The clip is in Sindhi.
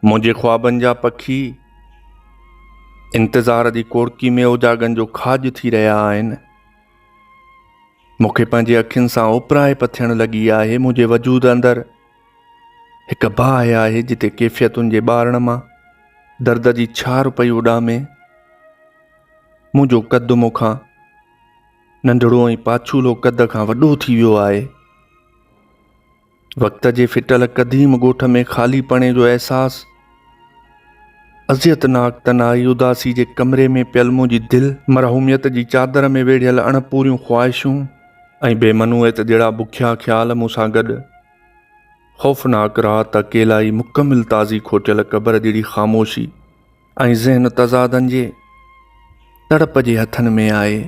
منهنجي خوابن جا پکي انتظار جي ڪوڙڪي ۾ اوجاڳن جو کاڄ ٿي رهيا آهن. مون کي پنهنجي اکين سان اوپرائپ ٿيڻ لڳي آهي. منهنجي وجود اندر هڪ باهه آهي جتي ڪيفيتن جي ٻارڻ مان درد جي ڇار پئي اڏامي. منهنجو قد مون کان ننڍڙو ۽ پاڇولو قد کان وڏو ٿي ويو آهي. وقت جي ڦٽل قديم ڳوٺ ۾ خالي پڻي جو احساس، اذيتناڪ تنهائي، اداسي جي ڪمري ۾ پيل منهنجي دل، مرحوميت جي چادر ۾ ويڙهيل اڻ پوريون خواهشون ۽ بي منوعيت جهڙا بکيا خيال مون سان گڏ خوفناڪ رات، اڪيلائي، مڪمل تازي کوٽيل قبر جهڙي خاموشي ۽ ذهن تضادن جي تڙپ جي هٿن ۾ آهي.